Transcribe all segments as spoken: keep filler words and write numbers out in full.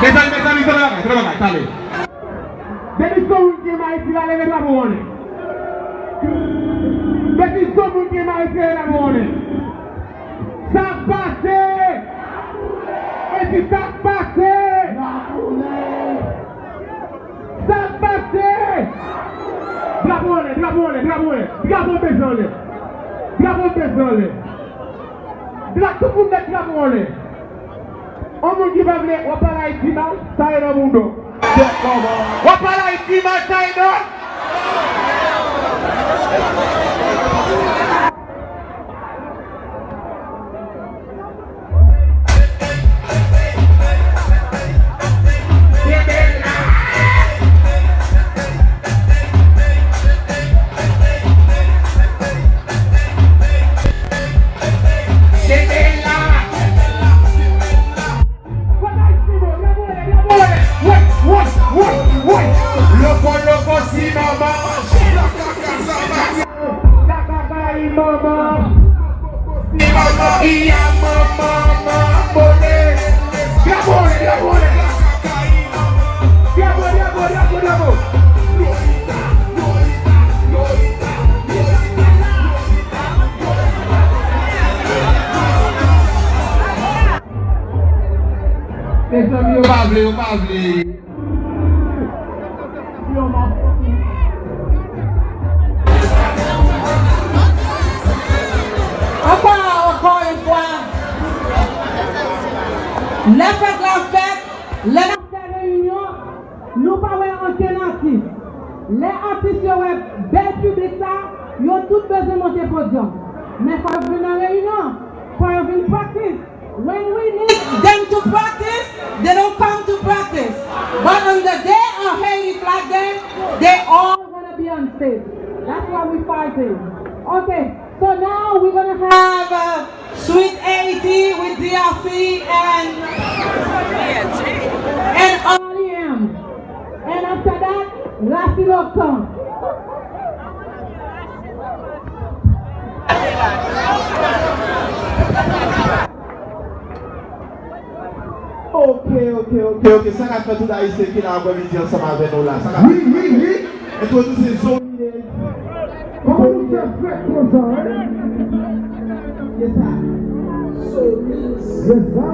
Mezanmi, mezanmi, tande bagay, tande bagay, tande. Depi se moun ki renmen Ayiti la, leve drapo w anlè. Depi se moun ki renmen Ayiti, leve drapo w anlè. Sa k pase? Mwen di sa k pase? Sa k pase? Drapo anlè, drapo anlè, drapo anlè. Drapo beze anlè. Drapo beze anlè. Dra-, tout moun met drapo anlè. On moun ki pa vle, w ap pale Ayiti mal, sa e nan moun do. W ap pale Ayiti mal, sa e nan. Loko, loko, si mama, la kaka sa va. Kaka kay manman. Iya manman, manman, bone. Drapo anlè, drapo anlè. Drapo, drapo, drapo, drapo. Mezanmi, yo pa vle, yo pa vle. Ankò, ankò yon fwa, lè fèt la fèt, lè n ap fè reyinyon, nou pa wè ankenn atis. Lè atis yo wè bèl piblik sa, yo tout bezwen monte podyòm. Men fò yo vin nan reyinyon, fò yo vin practice. When we need them to practice, they don't come to practice. But on the day of Haiti Flag Day, they all gonna be on stage. That's what we fighting. Okay, so now we're gonna have uh, Sweet Haiti with D R C and and R E M. And after that, Rasilokan. Ok, ok, ok, ok. Sa k ap fèt tout Ayisyen ki la aprèmidi ansanm avè nou la? Sa k ap fèt? Wi, wi, wi. Entwodui se Zomie. Kòman nou fè frèt konsa, hein? Yes, sir. Yes, sir.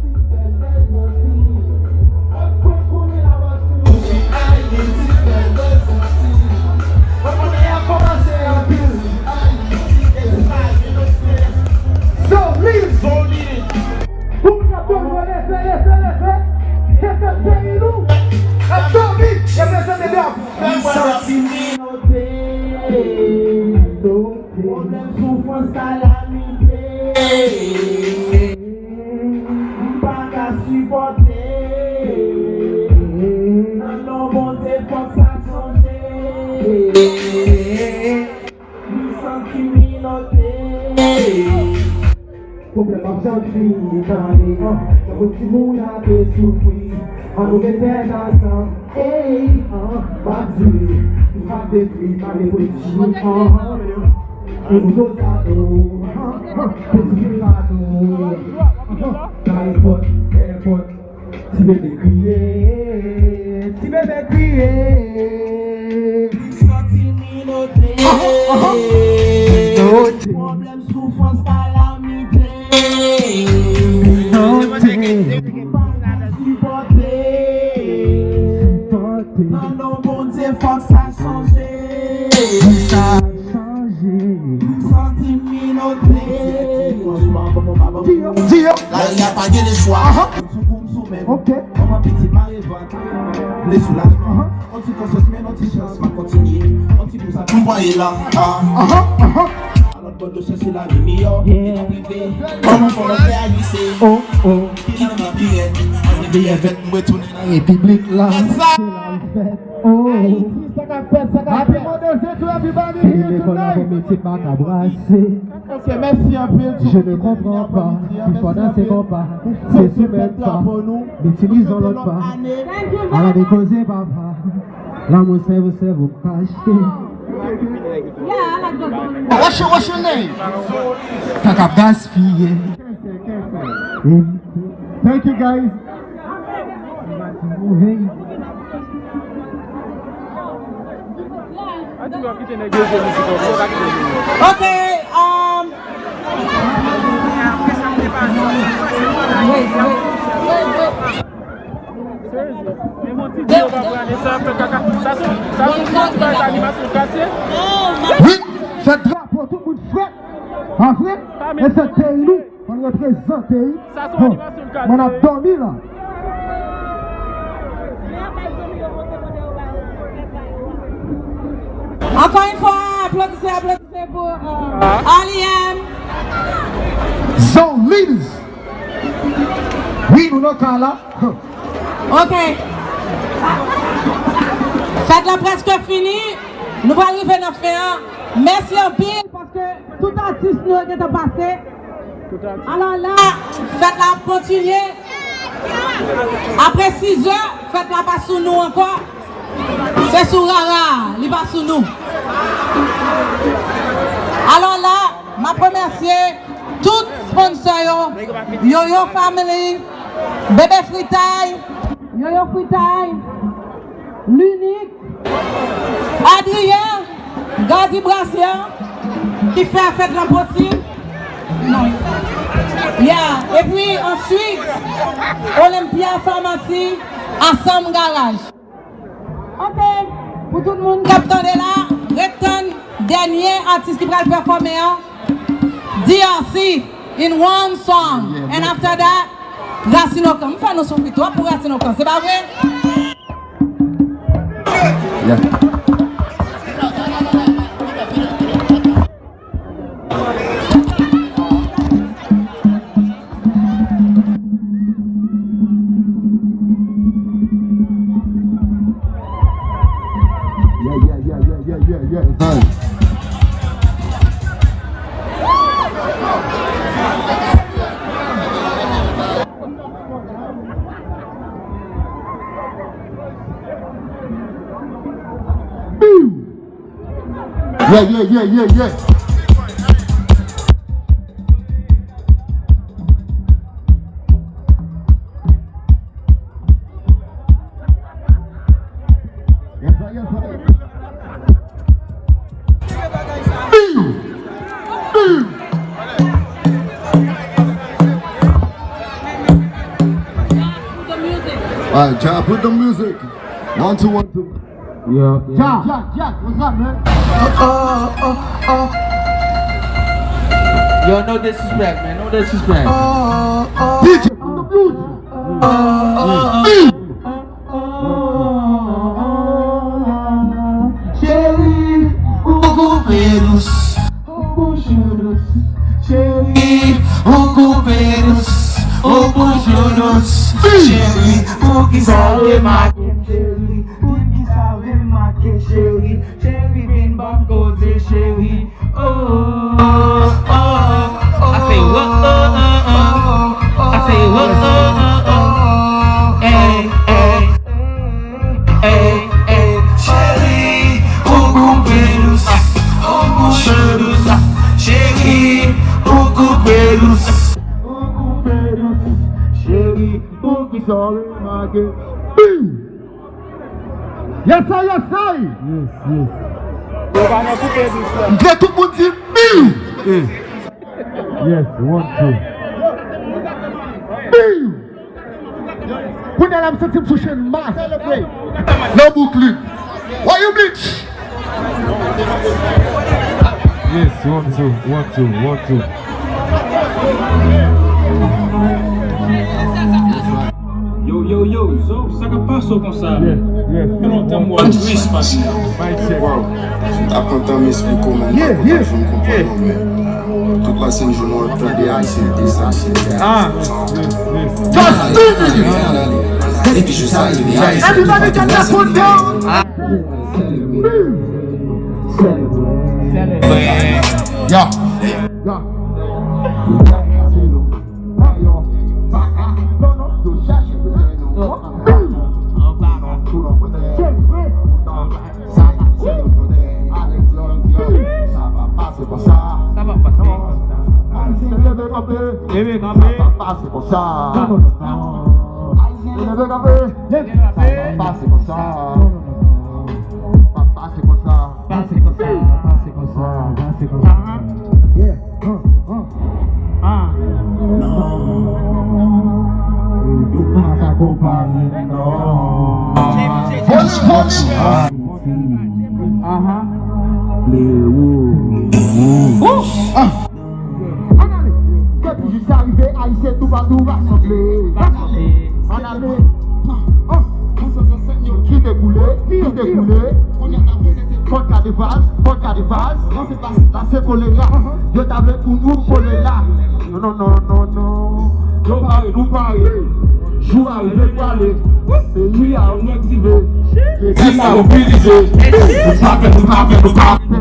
Solid! Solid! Pou moun k ap dòmi yo leve, leve, leve! Leve peyi nou! K ap dòmi, leve, leve, leve! Santi m inote. Pwoblèm, soufrans, kalamite. M pa ka sipòte. Nan non Bondye, fòk sa chanje. M santi m inote. Pwoblèm ap janm fini, tande, an. Tankou timoun ap soufri, an nou gen tèt ansanm, ey, an. M ap di, m ap detwi, pa gen pwenti, an. Pou nou dozado, an, an, pou nou dozado, an. Nan nenpòt, nenpòt. Ti bebe kriye, ti bebe kriye. Santi m inote. Inote. Pwoblèm, soufrans, kalamite. Inote. Pa ka sipòte. Sipòte. Nan non Bondye, fòk sa chanje. Sa chanje. M santi m inote. Di yo, di yo. Lari a pa gen lechwa. Aha. M sou kou, m sou men. Ok. Kòman pitit mare vant. Vle soulajman. Aha. On ti konsyans, men on ti chans, m ap kontinye. On ti pou sa, pou m pran elan. Ah. Aha, aha. A lòt bò, yo chèche lavi miyò. Yeah. Ki nan prive. Kòman fò lòt fè a glise. Oh, oh. Ki nan nan pi rèd. An vle veye vèt, m retounen nan repiblik la. Yes, sir. Se la l fèt. Oh. Ayiti, sa k ap fèt, sa k ap fèt. Happy Mother's Day to everybody here tonight. Mete baka brase. Ok, mèsi anpil. Je ne comprends pas. Il faut danser compas. C'est sous mes pas. Utilisons l'autre pas. Ala de koze papa. Lanmou sèvo sèvo kache. What's your, what's your name? Kaka gaspiye. Thank you, guys. Ok, um, wait, wait, wait, wait. Seriously? Men bon, ti di yo pa prale, sa fè kaka. Sa se, sa se yon ti bagay animasyon katye. Wi, fèt drapo, tout moun frèt. Pa vre? E fèt peyi nou. Fò n reprezante, wi. Bon, mwen ap dòmi la. Ankò yon fwa, aplodisè, aplodisè pou, euh, Alien. Zon Leaders. Wi, nou nan kay la. Ok. Fèt la prèske fini. Nou pral rive nan fen an. Mèsi anpil paske tout atis nou yo gentan pase. Alò la, fèt la ap kontinye. Apre sizè, fèt la pa sou nou ankò. Se sou Rara, li pa sou nou. Alò la, m ap remèsye tout sponsò yo, Yoyo Family, Bebe Fritay, Yoyo Fritay, L'Unique, Adrien, Gady Brassia, ki fè fèt lan posib. Non. Yeah. Epi answit, Olympia Pharmacy, Asam Garage. Ok, Tout moun k ap tande la, ret tann dènye atis ki pral pèfòme an, D R C, in one song. And after that, Racine Okan. M fè nou soufri twòp pou Racine Okan, se pa vre? Yeah. Yeah, yeah, yeah, yeah, yeah, yeah, yeah. Hey. Biw! Yeah, yeah, yeah, yeah, yeah. Yes, sir, yes, sir. Biw! Biw! Alright, Jah, put the music. One, two, one, two. Yeah, yeah. Jack, Jack, Jack, what's up, man? Oh, oh, oh, oh. Yo, no disrespect, man. No disrespect. Oh, oh. D J, put the music. Oh, oh, oh, oh. Cheri, ou koupe dous. Ou bouch ou dous, cheri, ou koupe dous, ou bouch ou dous, cheri, poukisa w remake m, cheri, poukisa w remake, cheri, cheri, vin ban m koze, cheri, oh, oh, oh, oh. I say, whoa, oh, oh, oh, oh. I say, whoa, oh, oh, oh, oh. Hey, hey. Ey, ey, cheri, ou koupe dous, ou bouch dous, cheri, ou koupe dous, ou koupe dous, cheri, poukisa w remake? Biw! Yes, sir, yes, sir! Yes, yes. M vle tout moun di biw! Eh. Yes, one, two. Biw! Kounye a la, m santi m sou Chenn Mas. Nan Brooklyn. Why you bitch? Yes, one, two, one, two, one, two. Yo, yo, yo, Zo, sa k ap pase w konsa? Yes, yes. Gen lontan m wè w tris, patnè. Mic check. Wow. M ta kontan m esplike w, men m pa kontan fè m konprann non, men tout masenjou nou ap tande Ayisyen de sa, Ayisyen de sa. Ah, yes, yes. Just do it! Depi jou sa rive, Ayisyen tou pa tou masenjou. Selebre. Selebre. Yeah. Yeah. Sa pa pase konsa. Sa pa pase konsa. Leve kanpe. Leve kanpe. Sa pa pase konsa. Leve kanpe. Sa pa pase konsa. Pa pase konsa. Pase konsa, pase konsa, pase konsa. Yeah, uh, uh. Ah. Non. Nou pa ka konpare, non. Aha. Lewo. Ann ale! Depi jou sa rive, Ayisyen toupatou rasanble. Rasanble. Ann ale! An! Ki dekoule, ki dekoule. Fò n gade vaz, fò n gade vaz. Sa se kolera. Yo ta vle pou nou kolera. Non, non, non, non, non. Yo pare, nou pare. Jou a rive pou ale. Peyi a nou aktive. Peyi a mobilize. Nou pa pè, nou pa pè, nou pa pè.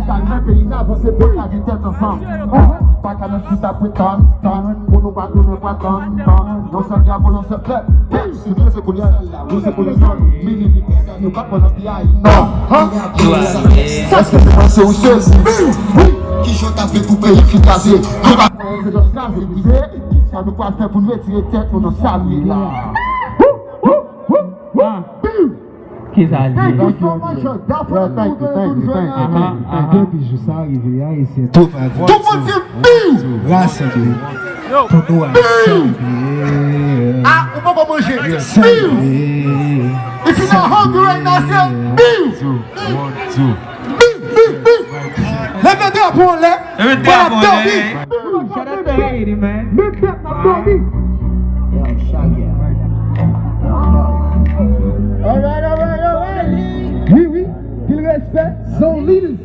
Sa nan peyi n avanse pou n lage tèt ansanm. Pa ka nan chita pou tann, tann, pou nou pa tounen pwa tann, tann. Yon sèl dyapo, yon sèl pèp. Se byen, se kounye a, nou se kounye a, mini, nou pa pran nan piyay, non. Èske se panse ou sezi? Wi. Kijan w ta fè pou peyi fin kraze? Yo pa se jòs kraze, divize. Sa nou pral fè pou n retire tèt nou nan sa nou ye la? Wou, wou, wou, wou. Kisa l ye? Thank you so much, Dafro. Thank you, thank you, thank you, thank you. Depi jou sa rive, Ayisyen tou pa di, tout moun di biw! Rasanble. Pou nou rasanble. Ah, ou poko manje. Biw! Rasanble. E fini. Hungry right now, say, "Beef!" Two, one, two. Beef, beef, beef! Leve drapo anlè. Leve drapo anlè. Shout out to Haiti, man. Men pèp n ap dòmi. Yo, Shaggy. Yo, Shaggy. Alright, alright, alright. Wi, wi. Pil respè. Zon Lil.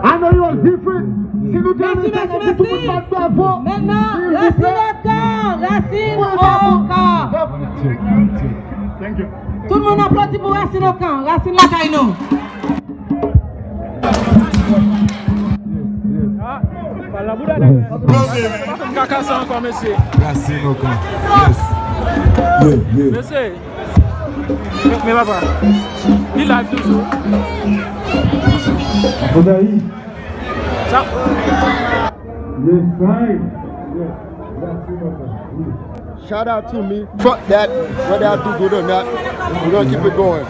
I know you are different. Si nou te renmen sa, nou di tout moun bat bravo. Maintenant, Racine au camp, Racine au camp. Tout moun aplodi pou Racine au camp. Racine lakay nou. Kaka sa ankò, mesye. Racine au camp. Yes. Yeah, yeah. Mesye. Men, men papa. Li live toujou. Apodayi. Sa. Yes, I. Yes. Racine au camp. Shout out to me. Fuck that. Whether I do good or not, we gonna keep it going.